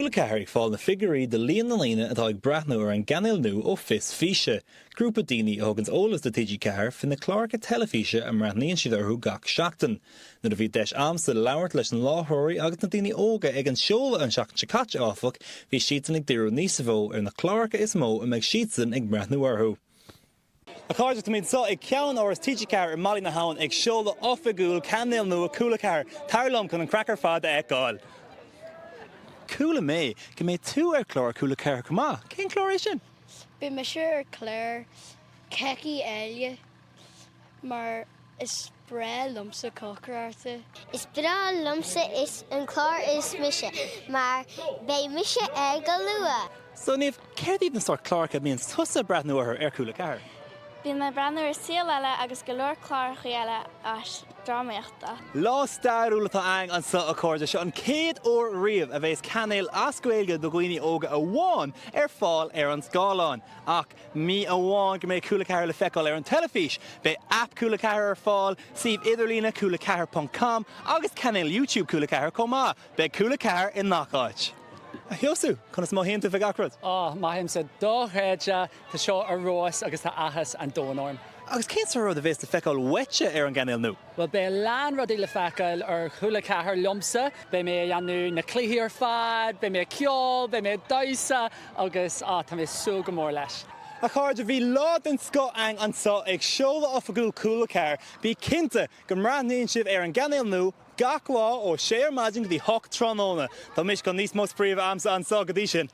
Cúla 4 ag fáil na figiúirí do líon na ndaoine atá ag breathnú ar an gcainéal nua ó Fios Físe, grúpa daoine a thuganns eolas do TG4 faoi na cláracha teilifíse a mbreathnaíonn siad orthu gach seachtain. Nuair a bhí deis a'msa labhairt leis na láithreoirí agus na daoine óga ag an seoladh an seachtain seo caite, áfach, bhí siadsan ag díriú níos mó ar na cláracha is mó a mbeidh siadsan ag breathnú orthu. A chairde, táimid anseo ag ceann-áras TG4 i mBaile na hAbhann ag seoladh oifigiúil cainéal nua Cúla 4. Tar liom chun an craic ar fad a fheiceáil. Chuala mé go mbeidh tú ar chlár Cúla 4 chomh maith. Cén clár é sin? Beidh mise ar chlár Cooking Eile mar is breá liomsa cócaireachta. Is breá liomsa is an clár Is Mise mar beidh mise air go luath. So Niamh, céard iad na sórt cláracha a mbíonns tusa ag breathnú orthu ar Cúla 4? Bíonn mé ag breathnú ar Saol Ella agus go leor clárachaí eile as drámaíochta. Lá stairiúil atá againn anseo a chairde, seo an chéad uair riamh a bheas cainéal as Gaeilge do dhaoine óga amháin ar fáil ar an scáileán. Ach ní amháin go mbeidh Cúla 4 le feiceáil ar an teilifís, beidh aip Cúla 4 ar fáil, suíomh idirlíne cúla4.com agus cainéal YouTube Cúla 4 chomh maith. Beidh Cúla 4 i ngach áit. A Sheosaimh, conas a mothaíonn tú fá gach rud? Á, mothaímse dochreidte, tá seo ar fheabhas agus tá áthas an domhain orm. Agus cén sórt rud a bheas le feiceáil uaitse ar an gcainéal nua? Bhuel, beidh a lán rudaí le feiceáil ar Chúla 4 liomsa. Beidh mé ag déanamh na cluichí ar fad, beidh mé ag ceol, beidh mé ag damhsa agus, á, tá mé ag súil go mór leis. A chairde, bhí lá den scoth againn anseo ag seoladh oifigiúil Cúla 4. Bí cinnte go mbreathnaíonn sibh ar an gcainéal nua gach lá ó 6 ar maidin go dtí 8 tráthnóna. Tá mise chun níos mó spraoi a bheith a'msa anseo go dtí sin.